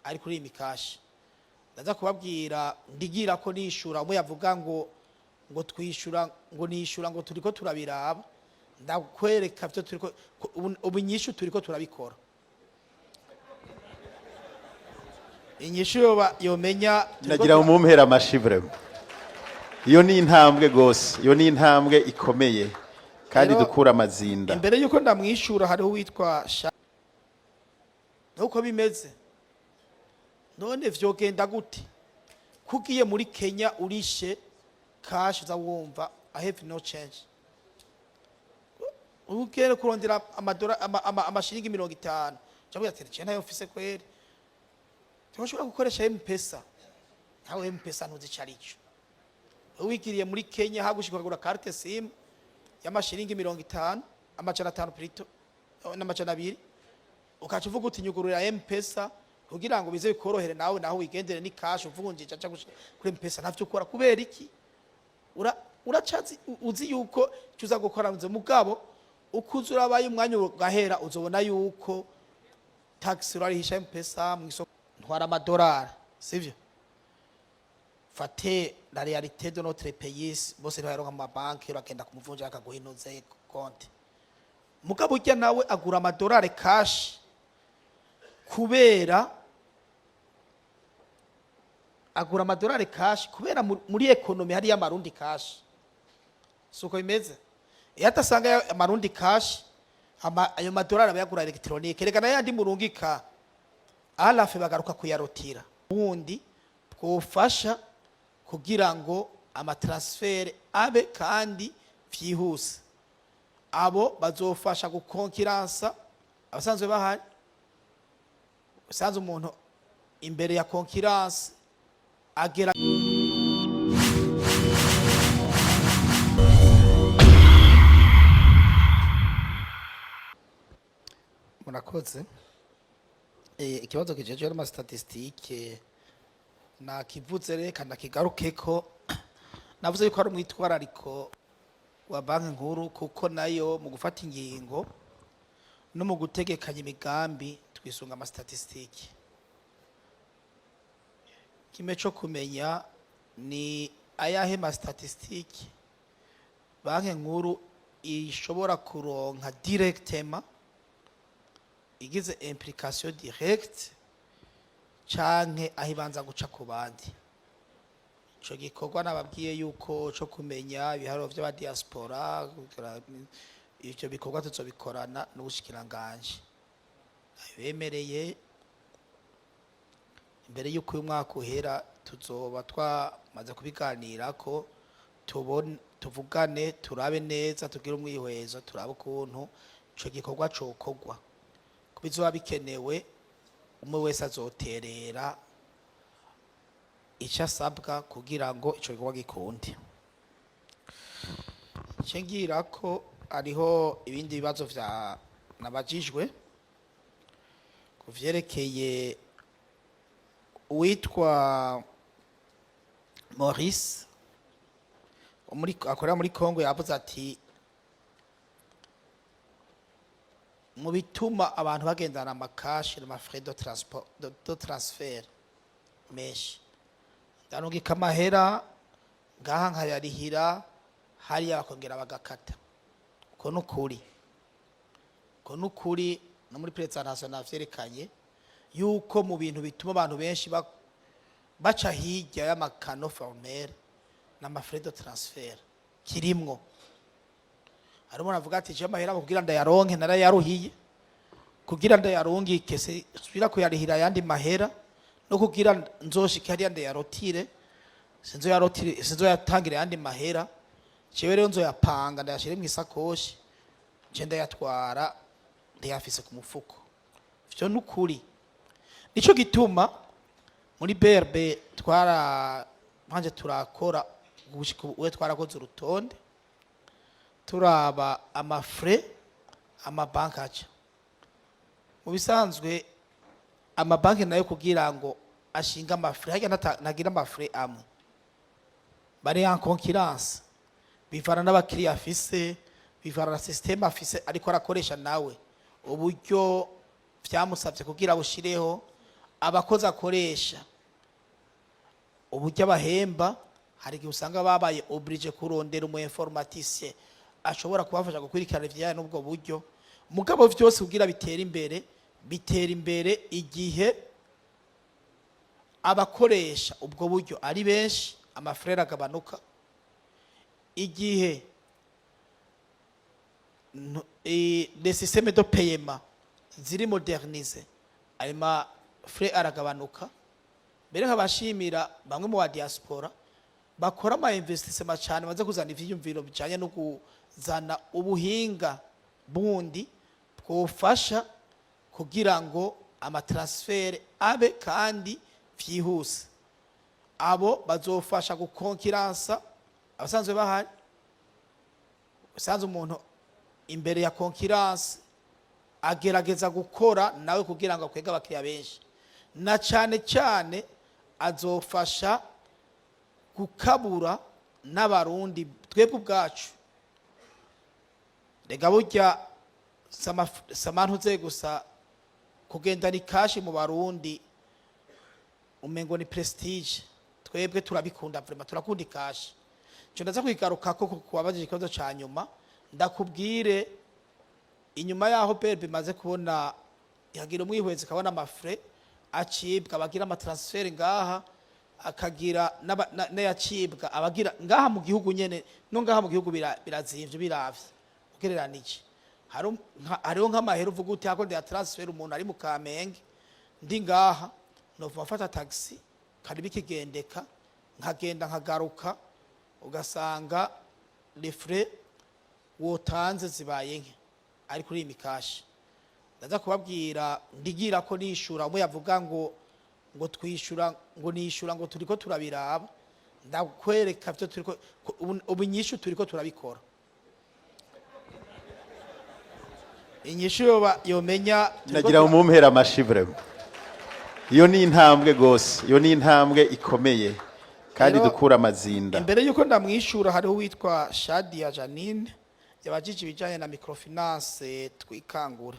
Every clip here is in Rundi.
Ari kuri iyi Lumicash, ndaza kubabwira, ndigira ko nishura umwe yavuga ngo twishura, ngo nishura, ngo turiko turabiraba. Ndakwereka vyo turiko ubu inyishu turiko turabikora. Inyishu yoba yomenya turiko. Nagira ngo mumpere amashi vraiment. Iyo ni intambwe gose, iyo ni intambwe ikomeye kandi Rero, dukura amazinda. Imbere yuko ndamwishura, hariho uwitwa Sha nuko bimeze. None vyogenda gute kugiye muri Kenya urishe cash, uza wumva "I have no change"? Ugere kurondera amadora amashiringi 50, cyangwa ati "Je ntayo mfise kweri." Ntushobora gukoresha M-Pesa ntawe. M-Pesa ntuzi ico arico. Wigiriye muri Kenya, hagushika kugura carte SIM y'amashiringi 50, 500 plutôt, n'200, ukaca uvuga uti "Nyugururira M-Pesa" kugira ngo bize bikorohere nawe, naho wigendere ni cash uvunjisha aca kuri M-Pesa. Ntavyo ukora. Kubera iki? Uracazi uzi yuko icyo uza gukora nze. Mugabo ukuze urabaye umwanya ugahera, uzobona yuko tax urarihisha M-Pesa mu isoko. Ntwara amadolari, sivyo? Fate la réalité de notre pays, bose ntibayaronka mu mabanki, uragenda kumuvunja akaguha inoze konti. Mugabo urya nawe agura amadolari cash kubera agura amadolari cash, kubera muri économie hariyo amarundi cash. Si uko bimeze? Iyo atasanga amarundi cash, ayo madolari aba yagura électronique. Reka nayo murungika alafe bagaruka kuyarotira. Wundi bwofasha kugira ngo ama transferts abe kandi vyihuse, abo bazofasha gukonkiransa abasanzwe bahari. Usanze umuntu imbere ya concurrence agera. Murakoze. Ikibazo kijejwe n'ama statistiques nakivuze, reka ndakigarukeko. Navuze yuko ari umwitwarariko wa Banki Nkuru, kuko nayo mu gufata ingingo no mu gutegekanya imigambi twisunga ama statistiques. Kimwe co kumenya ni ayahe ma statistiques Banki Nkuru ishobora kuronka directement, igize implication directe, canke aho ibanza guca ku bandi. Ico gikorwa nababwiye yuko co kumenya ibiharuro vy'aba diaspora, ivyo bikorwa tuzobikorana n'ubushikiranganji bemereye. Imbere y'uko uyu mwaka uhera tuzoba twamaze kubiganirako, tubone, tuvugane, turabe neza, tugire umwihwezo, turabe ukuntu ico gikorwa cokorwa. Bizoba bikenewe, umwe wese azoterera icyo asabwa kugira ngo ico gikorwa gikunde. Nce ngira ko hariho ibindi bibazo vya nabajijwe ku vyerekeye uwitwa Maurice wo muri akorera muri Congo. Yavuze ati mu bituma abantu bagendana ama cash n'ama frais de transport, de transfert menshi, ndarungika amahera ngaha nkayarihira hariya, bakongera bagakata. Uko nukuri, uko nukuri. No muri présentation navyerekanye yuko mu bintu bituma abantu benshi baca hirya y'ama canaux formels n'ama frais de transfert kirimwo. Hari umuntu avuga ati "Je amahera kugira ndayaronke narayaruhiye, kugira ndayarungike se subira kuyarihira ayandi mahera, no kugira nzoshike hariya ndayarotire, sinzoyarotire, sinzoyatangira ayandi mahera. Jewe rero nzoyapanga, ndayashire mu isakoshi, nce ndayatwara ndayafise ku mufuko." Ivyo nukuri. Nico gituma muri BRB twara manje turakora gushika ubu, twarakoze urutonde, turaba ama frais amabanki aca. Mu bisanzwe amabanki nayo kugira ngo ashinga ama frais harya ntagira ama frais amwe, bari en concurrence, bivana n'abakiriya afise, bivana na système afise ariko arakoresha nawe, uburyo vyamusavye kugira bushireho. Abakozi akoresha, uburyo abahemba, hari igihe usanga babaye obligé kurondera umu informaticien ashobora kubafasha gukurikirana ibijyanye n'ubwo buryo. Mugabo vyose kugira bitera imbere, bitera imbere igihe abakoresha ubwo buryo ari benshi, ama frais agabanuka. Igihe les systèmes de paiement ziri modernisés, ayo ma frais aragabanuka. Mbere nkabashimira bamwe mu ba diaspora bakora ama investissement cyane, baze kuzana ivyiyumviro bijanye no kuzana ubuhinga bundi bwofasha kugira ngo ama transfert abe kandi vyihuse. Abo bazofasha gukonkiransa abasanzwe bahari. Usanzwe umuntu imbere ya concurrence agerageza gukora nawe kugira ngo akwege abakiriya benshi, na cyane cyane azofasha gukabura n'Abarundi twebwe ubwacu. Rega burya samantuze gusa kugendana i cash mu Barundi umengo ni prestige. Twebwe turabikunda vraiment, turakunda i cash. Ico ndaza kwigarukako kubabajije ikibazo ca nyuma. Ndakubwire, inyuma yaho BRB imaze kubona, yagira umwihwezi, ikabona ama frais acibwa abagira ama transfert ngaha, akagira n'ayacibwa abagira ngaha mu gihugu nyene, no ngaha mu gihugu birazimvye biravye ugereranije. Hariho nk'amahera uvuga uti hako ya transfert umuntu ari mu Kamenge, ndi ngaha nova mfata taxi kari bikigendeka, nkagenda nkagaruka, ugasanga les frais wotanze zibaye nke ari kuri iyi mi cash. Ndaza kubabwira, ndigira ko nishura umwe yavuga ngo twishura, ngo nishura, ngo turiko turabiraba. Ndakwereka vyo turiko ubu inyishu turiko turabikora. Inyishu yoba yomenya turiko Nagira mumpera amashi vraiment. Iyo ni intambwe gose, iyo ni intambwe ikomeye kandi Rero, dukura amazinda. Imbere yuko ndamwishura, hariho uwitwa Shadia Janine yabajije ibijanye na microfinance Twikangura.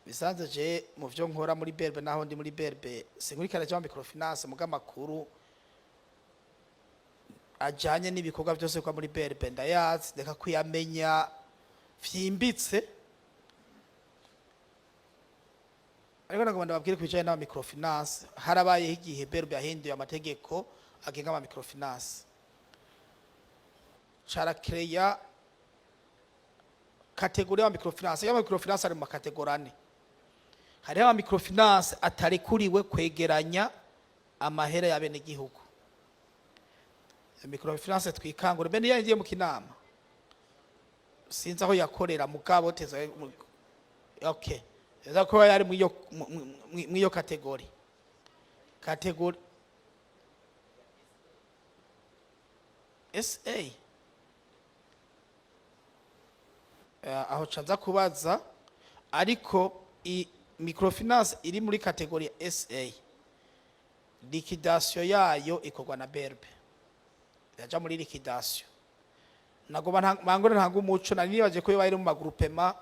Bisanze je mu vyo nkora muri BRB, naho ndi muri BRB sinkurikirana cyangwa microfinance, muga makuru ajanye n'ibikorwa byose kwa muri BRB ndayazi, reka kuyamenya vyimbitse. Ariko nagomba ndababwire ku bijanye n'ama microfinance, harabayeho igihe BRB yahinduye amategeko agenga ama microfinance, carakereya catégorie y'ama microfinance. Y'ama microfinance ari mu ma catégories ane. Hariho ama microfinance atarekuriwe kwegeranya amahera y'abenegihugu. Microfinance Twikangure mbe niyo yagiye mu Kinama, sinzi aho yakorera, mugabo teza, okay, eza kuba yari mwiyo catégorie SA. Aho canza kubaza, ariko i microfinance iri muri catégorie SA, liquidation yayo ikorwa na BRB, yaja muri liquidation. Nagomba mangore ntanga umuco. Nari nibaje ko yoba iri mu ma groupement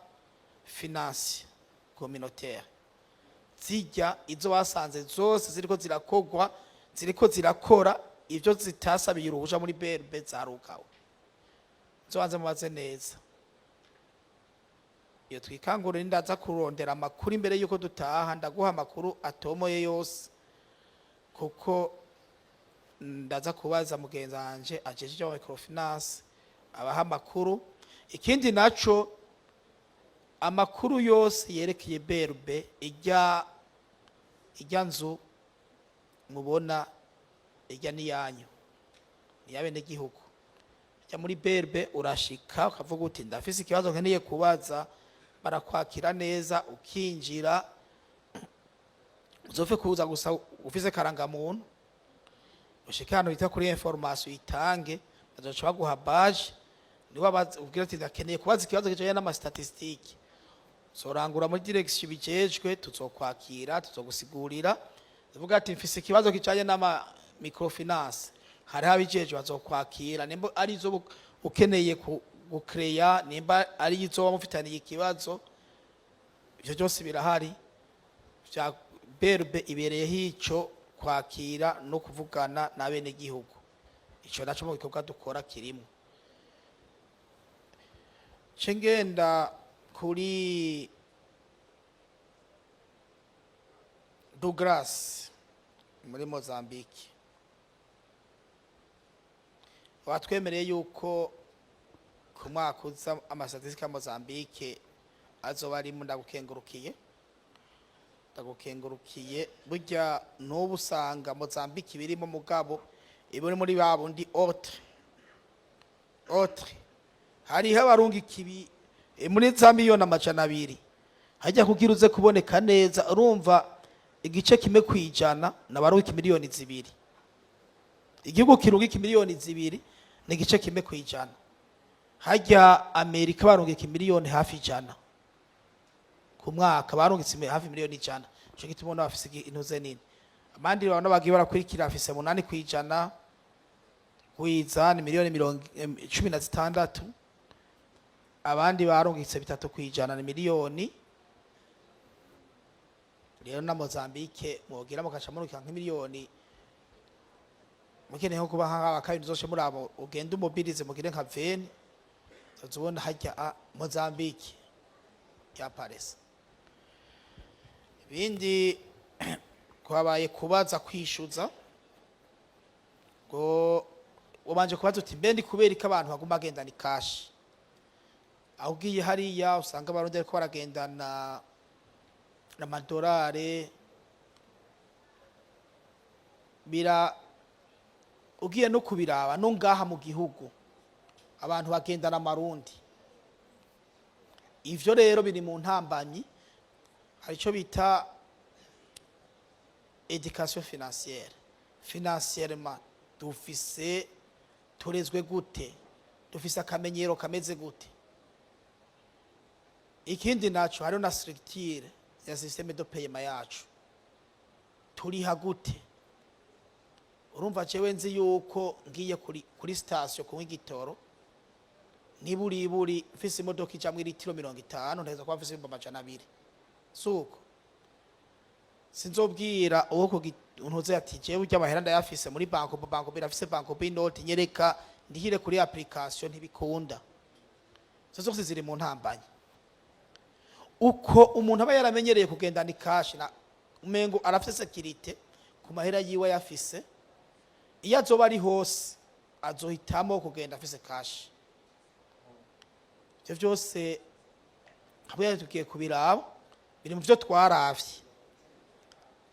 financier communautaire, zijya izo basanze zose ziriko zirakogwa, ziriko zirakora ivyo zitasabiye uruhusha muri BRB, zarugawe. Zobanze mubaze neza iyo Twikangure. Ndaza kurondera amakuru imbere yuko dutaha, ndaguha amakuru atomoye yose, kuko ndaza kubaza mugenzi wanje ajeje ibyo microfinance abaha amakuru. Ikindi naco, amakuru yose yerekeye BRB, ijya nzu mubona, ijya niyanyu, niyabenegihugu. Jya muri BRB, urashika ukavuga uti ndafise ikibazo nkeneye kubaza, barakwakira neza, ukinjira. Uzopfe kuza gusa ufise karangamuntu, ushike hano bita kuri information, itange, bazoca baguha badge. Niwe ubwira ati ndakeneye kubaza ikibazo kijanye n'ama statistiques, zorangura muri direction bijejwe, tuzokwakira, tuzogusigurira. Uvuga ati mfise ikibazo kijanye n'ama microfinance, hariho abijejwe bazokwakira, nimba ari izo ukeneye gukereya, nimba ari izo mufitaniye ikibazo, ivyo byose birahari. Vya BRB ibereyeho ico kwakira no kuvugana n'abenegihugu. Ico naco mu gikorwa dukora kirimo. Nce ngenda kuri Douglas muri Mozambique, watwemereye yuko ku mwaka uza ama statistiques ya Mozambique azoba arimo. Ndagukengurukiye, ndagukengurukiye. Burya n'ubu usanga Mozambique birimo, mugabo iba muri ba bundi autre autre. Hariho abarunga ikibi muri za 200 miliyoni hajya kugira uze kuboneka neza. Urumva, igice 1% nabarungika 2 miliyoni. Igihugu kirungika 2 miliyoni ni igice 1%. Hajya Amerika barungika miliyoni hafi 100 ku mwaka, barungitse hafi miliyoni 100. Ico gituma ubona bafise intuze nini. Abandi babona bagiye barakurikira bafise 8%. Gwiza ni miliyoni mirongo 16. Abandi barungitse 3%, ni miliyoni. Rero na Mozambique mwogira mukaca murungika nk'imiliyoni, mukeneye nko kuba nk'aba kabiri zose muri abo, ugende umobirize mugire nka 20, uzobona hajya a Mozambique ya paresa. Ibindi kwabaye kubaza kwishuza ngo wabanje kubaza uti: "Mbe ndi kubera ko abantu baguma bagendana i cash?" Aho ugiye hariya usanga Abarundi ariko baragendana amadolari. Bira ugiye no kubiraba no ngaha mu gihugu abantu bagendana amarundi. Ivyo rero biri mu ntambanyi. Hari ico bita éducation financière. Financièrement dufise, turezwe gute? Dufise akamenyero kameze gute? Ikindi naco, hariho na structure ya système de paiement yacu. Turiha gute? Urumva, jewe nzi yuko ngiye kuri station kunywa igitoro, niburiburi mfise imodoka ijamwo iritiro 50, nteza kuba mfise 200,000. Suko sinzobwira uwo ku ntuze ati: "Jewe urya amahera ndayafise muri banko, banko birafise banko b'inoti, nyereka ndihire kuri application." Ntibikunda. Izo zose ziri mu ntambanyi. Uko umuntu aba yaramenyereye kugendana i cash, na umengo arafise sécurité ku mahera yiwe ayafise, iyo azoba ari hose azohitamo kugenda afise cash. Ivyo vyose hamwe tugiye kubiraba, biri mu vyo twaravye,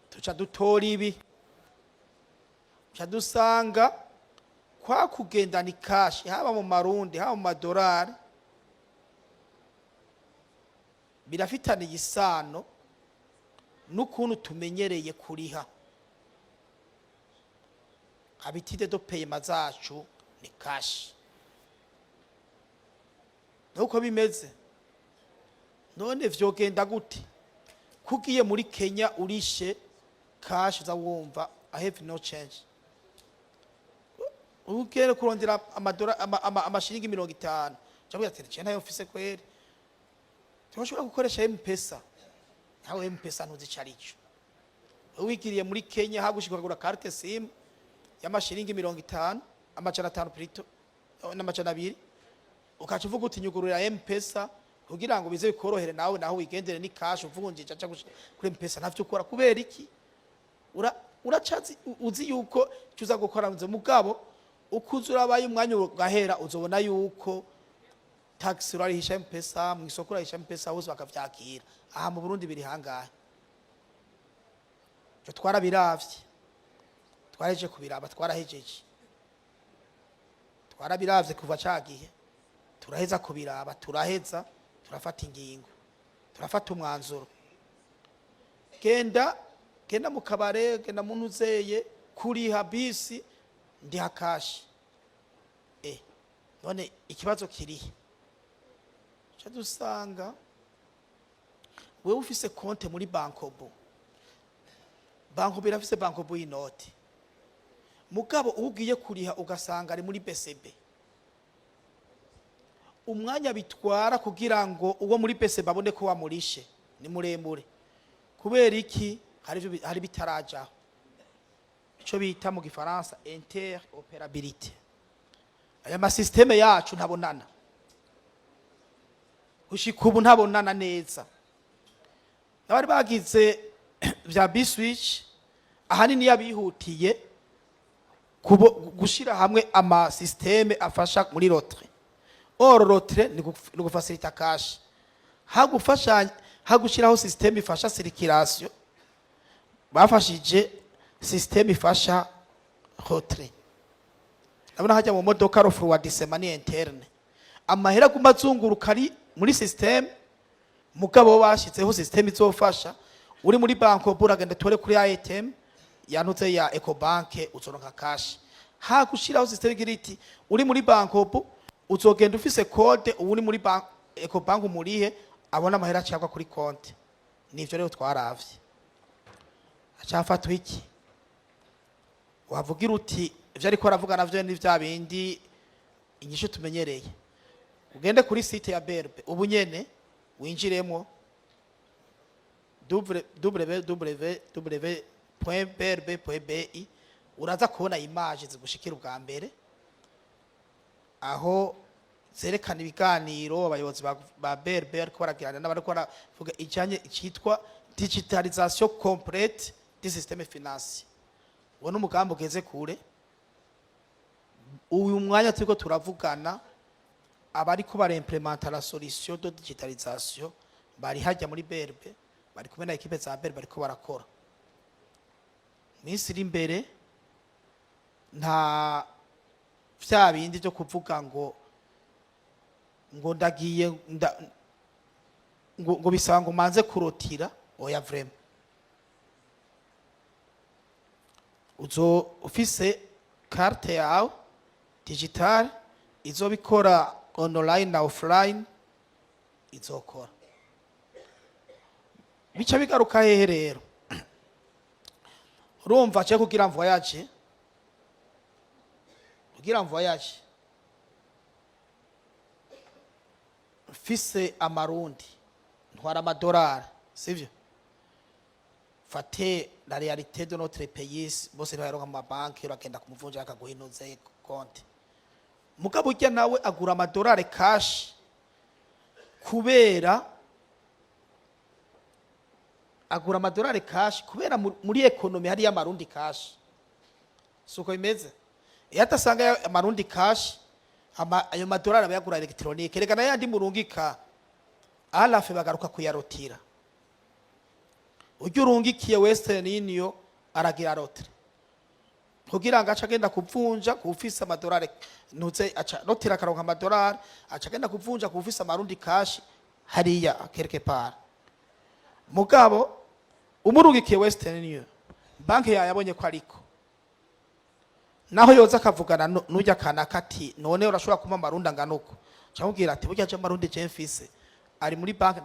tuca dutora ibi, tuca dusanga kwa kugendana i cash, haba mu marundi, haba mu madorari, birafitaniye isano n'ukuntu tumenyereye kuriha. Habitude de paiement zacu ni cash, nuko bimeze. None vyogenda gute kugiye muri Kenya urishe cash, uza wumva "I have no change"? Ugere kurondera amadora amashiringi 50, cyangwa ati: "Je ntayo mfise kweri." Ntushobora gukoresha M-Pesa, ntawe M-Pesa ntuzi ico arico. Wigiriye muri Kenya, hagushika kugura carte SIM y'amashiringi 50, 500 plutôt, n'200, ukaca uvuga uti: "Nyugururira M-Pesa," kugira ngo bize bikorohere nawe naho wigendere ni cash uvunjisha aca kuri M-Pesa. Ntavyo ukora. Kubera iki? Ura uracazi uzi yuko icyo uza gukora nze. Mugabo ukuze urabaye umwanya ugahera, uzobona yuko taxi urarihisha M-Pesa, mu isoko urahisha M-Pesa, hose bakavyakira. Aha mu Burundi biri hangahe? Ivyo twarabiravye, twarahejeje kubiraba, twarahejeje, twarabiravye kuva cagihe turaheza kubiraba, turaheza turafata ingingo, turafata umwanzuro. Genda, genda mu kabare, genda mu ntuzeye kuriha bisi, ndiha cash. None ikibazo kirihe? Ca dusanga wewe ufise konte muri Bancobu, Bancobu irafise Bancobu y'inoti, mugabo uwo ugiye kuriha ugasanga ari muri BCB. Umwanya bitwara kugira ngo uwo muri BCB abone ko wamurishe ni muremure. Kubera iki? Hari ivyo hari bitarajaho, ico bita mu gifaransa interopérabilité. Aya ma systèmes yacu ntabonana gushika ubu, ntabonana neza. N'abari bagize vya B-Switch ahanini yabihutiye gushira hamwe ama systèmes afasha muri retrait. Or retrait ni gufacilita cash, hagufasha hagushiraho système ifasha circulation, bafashije système ifasha retrait. Ndabona hajya mu modoka refroidissement ni interne, amahera aguma azunguruka ari muri système. Mugabo bashizeho système izofasha uri muri banko, buragenda tore kuri ATM yanutse ya Ecobank, uzoronka cash. Ha gushiraho système igira iti uri muri banko uzogenda ufise code, uri muri bank Ecobank umurihe abona amahera acagwa kuri konti. Nivyo rero twaravye. Acafatwa iki wavugira uti ivyo ariko aravuga navyo ni vya bindi inyishu tumenyereye. Ugende kuri site ya BRB ubu nyene, winjiremo www.brb.bi, uraza kubona image zigushikira ubwa mbere, aho zerekana ibiganiro abayobozi ba BRB bariko baragirana n'abariko baravuga ijanye icitwa digitalisation complète du système financier. Uwo n'umugambi ugeze kure. Uyu mwanya turiko turavugana, abariko baraimplementa la solution de digitalisation bari hajya muri BRB, bari kumwe na équipe za BRB, bariko barakora. Minsi iri imbere nta vya bindi byo kuvuga ngo ndagiye ngo bisaba ngo manze kurotira. Oya, vraiment, uzo ufise carte yawe digital izobikora online na offline, izokora. Bica bigaruka hehe rero? Urumva cyo kugira voyage mfise amarundi, ntwara amadolari, sivyo? Fate la réalité de notre pays, bose ntibayaronka mu mabanki, uragenda kumuvunja akaguha inoze konti. Mugabo urya nawe agura amadolari cash, kubera agura amadolari cash kubera muri économie hariyo amarundi cash. Suko bimeze? Iyo atasanga amarundi cash, ayo madolari aba yagura électronique. Reka nayandi murungika alafe bagaruka kuyarotira. Ujya urungikiye Western Union aragira retrait kugira ngo ace agenda kuvunja ku ufise amadolari, ntuze aca rotira akaronka amadolari, aca agenda kuvunja ku ufise amarundi cash hariya quelque part. Mugabo umurungikiye Western Union, banki yayabonye ko ariko naho yoza akavugana n'ujya kanaka ati: "None urashobora kumpa amarundi angana uko?" Camubwira ati: "Burya je amarundi je mfise ari muri banki."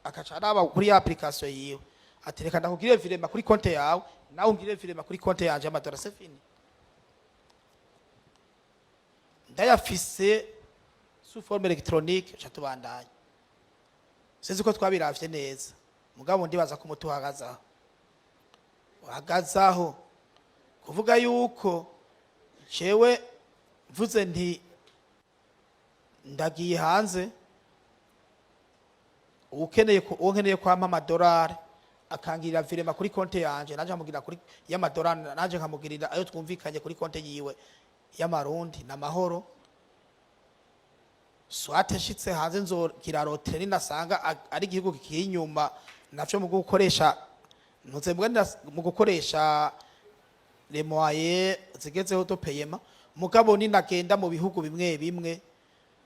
Akaca araba kuri ya application yiwe ati: "Reka ndakugirire virement kuri konte yawe, nawe ungirire virement kuri konte yanje y'amadolari." C'est fini. Ndayafise sous forme électronique, ca tubandanya. Sinzi ko twabiravye neza, mugabo ndibaza ko umuti uhagazaho, uhagazaho kuvuga yuko jewe mvuze nti ndagiye hanze, uwo nkeneye kwampa amadolari akangirira virement kuri konte yanje, nanje nkamugirira kuri y'amadolari, nanje nkamugirira ayo twumvikanye kuri konte yiwe y'amarundi, n'amahoro. Soit nshitse hanze nzogira retrait, ninasanga ari igihugu kikiri inyuma navyo mu gukoresha ntuze mbwa mu gukoresha les moyens zigezeho de paiement. Mugabo ninagenda mu bihugu bimwe bimwe,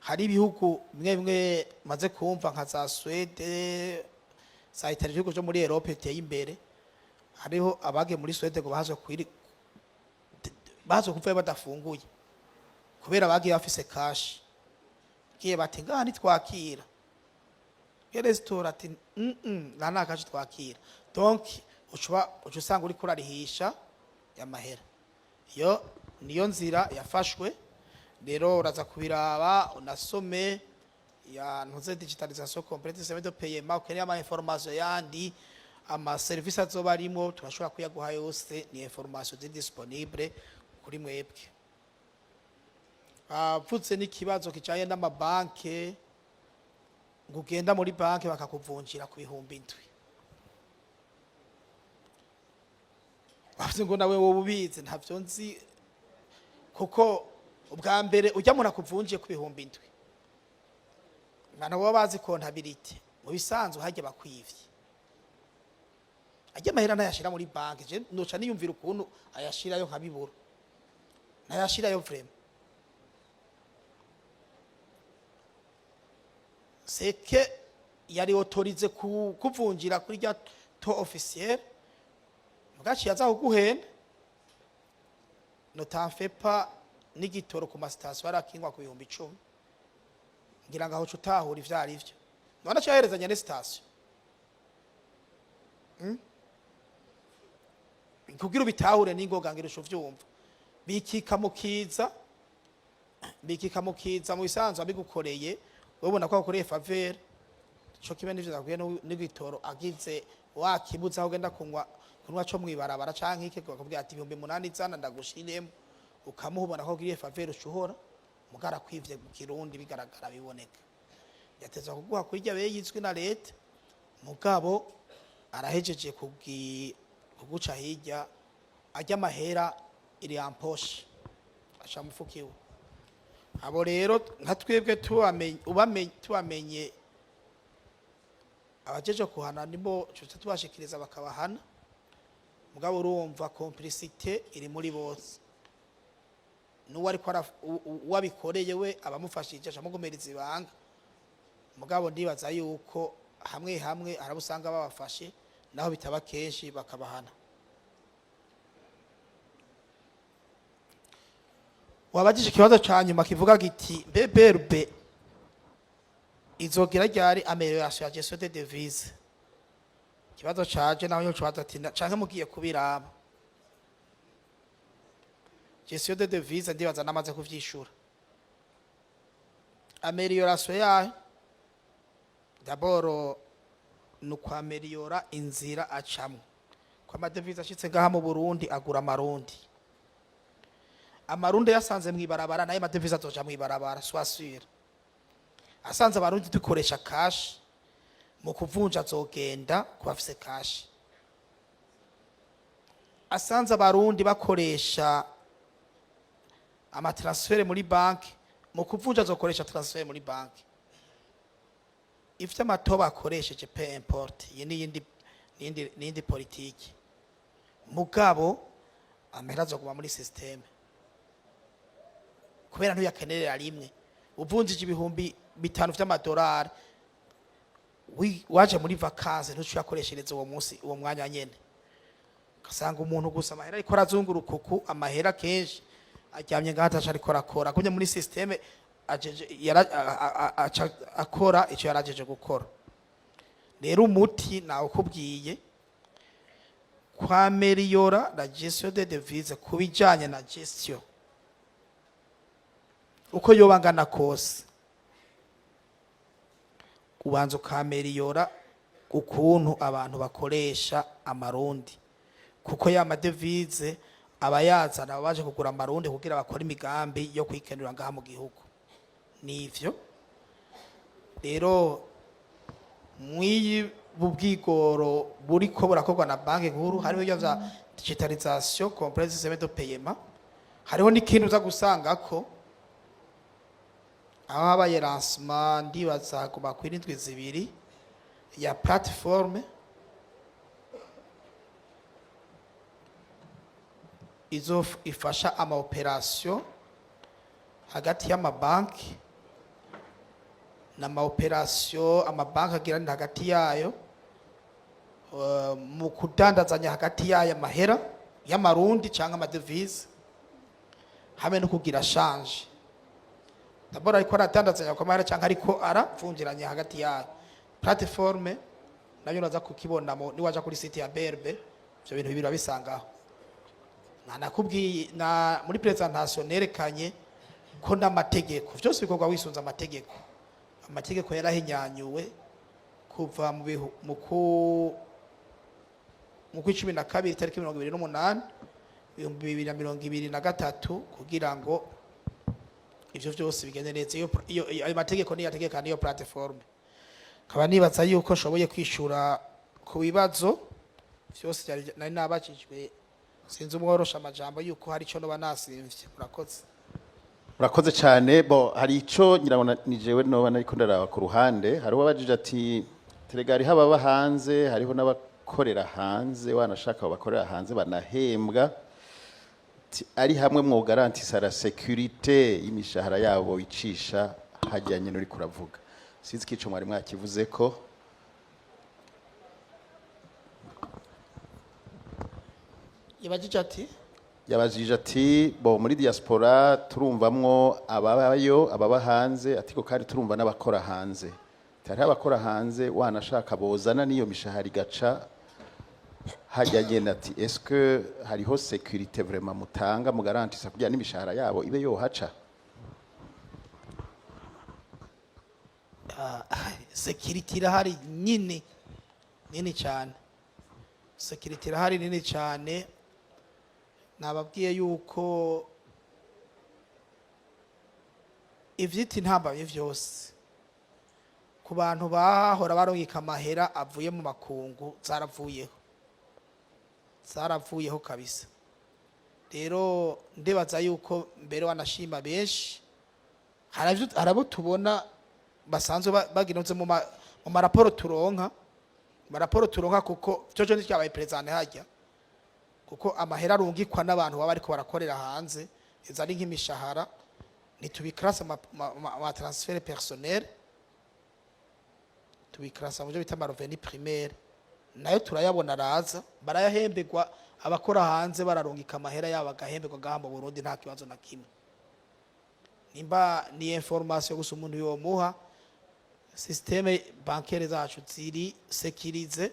hari ibihugu bimwe bimwe maze kumva nka za Suède, za Italie, ibihugu vyo muri Europe biteye imbere. Hariho abagiye muri Suède ngo baje kwiri baje kuvayo badafunguye kubera bagiye bafise cash. Giye bati: "Ngaha ntitwakira." Resitora ati: Nta nta cash twakira." Donc ucuba uca usanga uriko urarihisha y'amahera. Iyo niyo nzira yafashwe. Rero uraza kubiraba, unasome ya ntuze digitalisation complète système de paiement, ukeneye ama information yandi. Amaserivisi azoba arimo turashobora kuyaguha yose, ni information ziri disponible kuri mwebwe. Bavutse n'ikibazo kijanye n'amabanke, ngo ugenda muri banke bakakuvunjira ku 7000. Bavuze ngo nawe wowe ubizi. Ntavyo nzi, kuko ubwa mbere ujya umuntu akuvunjiye ku 7000, abantu baba bazi comptabilité. Mu bisanzwe hajya bakwivye, ajya amahera ntayashira muri banki. Je noca niyumvira ukuntu ayashirayo nkabibura. Ntayashirayo vraiment. Seke yari autorisé kuvunjira kuri rya taux officiel, mugaciye aza kuguhenda. Ne t'en fais pas, n'igitoro ku masitasiyo arakingwa ku 10,000. Ngira ngo aho uca utahura ivyo ari vyo. None aca yaherezanya ni sitasiyo. Kugira ubitahure n'ingoga, ngira uca uvyumva. Bikika mukiza, bikika mukiza. Mu bisanzwe abigukoreye ubona ko agukoreye faveur, co kimwe n'ivyo nakwiye n'igitoro agize wakibuza aho ugenda kunywa co mwibarabara canke iki, bakubwira ati 8000 zana ndagushiremo, ukamuha, ubona ko agiriye faveur, uca uhora mugara kwivye. Mu Kirundi bigaragara, biboneka, yatezwa kuguha kurya beyizwi na leta, mugabo arahejeje kuguca hirya, ajya amahera iri en poche, aca mufukiwe. Abo rero nka twebwe tubamenye, abajeje kuhana nibo tuca tubashikiriza bakabahana. Mugabo urumva complicité iri muri bose, n'uwo ariko uwabikoreye we abamufashije acamugumereza ibanga. Mugabo ndibaza yuko hamwe hamwe harabo usanga babafashe, naho bitaba kenshi, bakabahana. Wabajije ikibazo ca nyuma kivuga giti: mbe BRB izogira ryari amélioration ya gestion de devise? Ikibazo caje naho yo cubaza ati canke mugiye kubiraba gestion de devise. Ndibaza namaze kuvyishura. Amélioration yayo, d'abord ni ukwameliyora inzira acamwo, ko amadevize ashitse ngaha mu Burundi agura amarundi. Amarundi yasanze mw'ibarabara, nayo madevize azoja mw'ibarabara, sois sûr. Asanze abarundi dukoresha cash mu kuvunja, azogenda ku bafise cash. Asanze abarundi bakoresha amatransfert muri banki mu kuvunja, azokoresha transfert muri banki. Ivyo amato bakoresheje, peu importe, iyi ni iyindi niyindi politiki. Mugabo amahera azoguma muri système, kubera ntuyakenerera rimwe. Uvunjije 5000 vy'amadolari, waje muri vacances, ntuce uyakoreshereza uwo munsi, uwo mwanya nyene. Ugasanga umuntu gusa amahera ariko arazunguruka uku, amahera kenshi aryamye ngaho ataca ariko arakora, agumye muri système, ajeje aca akora ico yarajeje gukora. Rero umuti nawukubwiye: kwameliyora la gestion de devise. Ku bijanye na gestion, uko yoba angana kose, ubanza ukameliyora ukuntu abantu bakoresha amarundi, kuko ya madevize aba yazana aba baje kugura amarundi kugira bakore imigambi yo kwikenura ngaha mu gihugu. Nivyo rero mw'iyi bubwigoro buriko burakorwa na Banki Nkuru, hariho ibyo vya digitalisation complète système de paiement, hariho n'ikintu uza gusanga ko aho habaye lancement, ndibaza kuba kuri indwi 2, ya plateforme izo ifasha ama opération hagati y'amabanki n'ama opération amabanki agiranira hagati yayo, mu kudandazanya hagati yayo amahera y'amarundi cyangwa amadevise, hamwe no kugira change. D'abord ariko aradandazanya ku mahera cyangwa ariko aravunjiranya hagati yayo. Plateforme nayo uraza kukibonamo niwaja kuri site ya BRB, ivyo bintu bibiri urabisangaho. Nakubwiye na muri présentation nerekanye ko n'amategeko, vyose bikorwa wisunze amategeko. Amategeko yarahinyanyuwe kuva mu bihu mu ku mu kwa 12, tariki 28, 2023, kugira ngo ivyo vyose bigende neza. Iyo ayo mategeko niyo ategekana iyo plateforme. Nkaba nibaza yuko nshoboye kwishura ku bibazo vyose nari nabajijwe. Sinzi umworosha amajambo yuko hari ico noba nasimvye. Murakoze. Urakoze cyane. Bo hari ico ngira ngo ni jewe noba nariko ndaraba ku ruhande. Hariho abajije ati terega hariho ababa hanze, hariho n'abakorera hanze, wanashaka abo bakorera hanze banahembwa. Ati, ari hamwe mwogarantisa la sécurité y'imishahara yabo icisha hajyanye n'uri kuravuga. Sinzi ko ico mwari mwakivuze ko. Yabajije ati? Yabajije ati bo muri diaspora turumvamwo ababayo, ababa hanze, atiko kandi turumva n'abakora hanze. Ati, hariho abakora hanze wanashaka bozana n'iyo mishahara igaca hajya nyene. Ati est-ce que hariho sécurité vraiment mutanga, mugarantisa kugira n'imishahara yabo ibe yohaca? Sécurité irahari nini nini cyane. Sécurité irahari nini cyane. Nababwiye yuko ivyita intambamye vyose ku bantu bahora barungika amahera avuye mu makungu zaravuyeho, zaravuyeho kabisa. Rero ndibaza yuko mbere wanashima benshi hari abo tubona basanzwe bagira mu maraporo turonka, mu maraporo turonka, kuko cyo nticyabaye présenté hajya, kuko amahera arungikwa n'abantu baba ariko barakorera hanze, izo ari nk'imishahara, ntitubikarasa ama transfert personnel, tubikarasa mu byo bita ama revenu primaire. Nayo turayabona araza, barayahemberwa. Abakora hanze bararungika amahera yabo agahemberwa ngaha mu Burundi, nta kibazo na kimwe. Nimba ni information gusa umuntu yomuha, système bancaire zacu ziri sécurisé.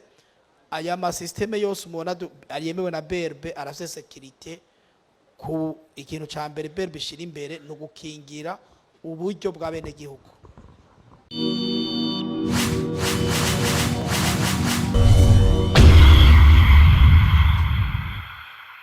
Aya ma système yose umubona yemewe na BRB arafise sécurité. Ku ikintu ca mbere BRB ishira imbere ni ugukingira uburyo bwa bene gihugu.